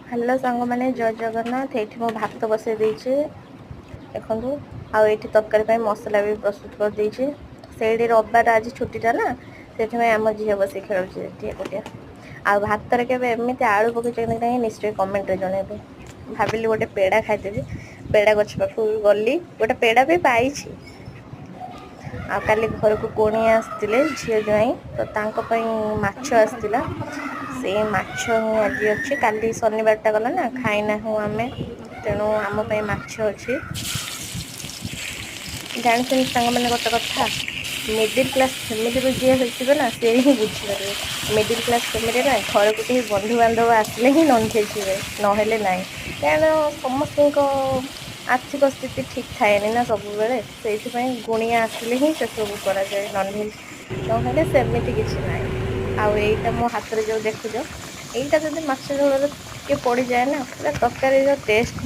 Hello ସାଙ୍ଗମାନେ, ଜୟ ଜଗନ୍ନାଥ। ଏଇଠି ମୁଁ ଭାତ ବସେଇ ଦେଇଛି ଦେଖନ୍ତୁ, ଆଉ ଏଇଠି ତରକାରୀ ପାଇଁ ମସଲା ବି ପ୍ରସ୍ତୁତ କରିଦେଇଛି। ସେଇଠି ରବିବାର ଆଜି ଛୁଟିଟା ନା, ସେଥିପାଇଁ ଆମ ଝିଅ ବସି ଖେଳୁଛି ଏଠି ଏକୁଟିଆ। ଆଉ ଭାତରେ କେବେ ଏମିତି ଆଳୁ ପକେଇଛନ୍ତି ନାହିଁ, ନିଶ୍ଚୟ କମେଣ୍ଟରେ ଜଣାଇବେ। ଭାବିଲି ଗୋଟେ ପେଡ଼ା ଖାଇଦେବି। ପେଡ଼ା ଗଛ ପାଖକୁ ଗଲି, ଗୋଟେ ପେଡ଼ା ବି ପାଇଛି। ଆଉ କାଲି ଘରକୁ କୁଣିଆ ଆସିଥିଲେ, ଝିଅ ଜ୍ୱାଇଁ, ତ ତାଙ୍କ ପାଇଁ ମାଛ ଆସିଥିଲା। ସେଇ ମାଛ ହିଁ ଆଜି ଅଛି। କାଲି ଶନିବାରଟା ଗଲା ନା, ଖାଇନାହୁଁ ଆମେ, ତେଣୁ ଆମ ପାଇଁ ମାଛ ଅଛି। ଜାଣିଛନ୍ତି ସାଙ୍ଗମାନେ ଗୋଟେ କଥା, ମିଡ଼ିଲ୍ କ୍ଲାସ୍ ଫ୍ୟାମିଲିରୁ ଯିଏ ହେଇଥିବେ ନା, ସେ ହିଁ ବୁଝିପାରିବେ। ମିଡ଼ିଲ୍ କ୍ଲାସ୍ ଫ୍ୟାମିଲି ନା, ଘରକୁ କେହି ବନ୍ଧୁବାନ୍ଧବ ଆସିଲେ ହିଁ ନନଭେଜ୍ ହୁଏ, ନହେଲେ ନାହିଁ। କାରଣ ସମସ୍ତଙ୍କ ଆର୍ଥିକ ସ୍ଥିତି ଠିକ୍ ଥାଏନି ନା ସବୁବେଳେ। ସେଇଥିପାଇଁ କୁଣିଆ ଆସିଲେ ହିଁ ସେସବୁ କରାଯାଏ ନନଭେଜ୍, ନହେଲେ ସେମିତି କିଛି ନାହିଁ। ଆଉ ଏଇଟା ମୋ ହାତରେ ଯେଉଁ ଦେଖୁଛ, ଏଇଟା ଯଦି ମାଛ ଝୋଳରେ ଟିକେ ପଡ଼ିଯାଏ ନା, ପୁରା ତରକାରୀର ଟେଷ୍ଟ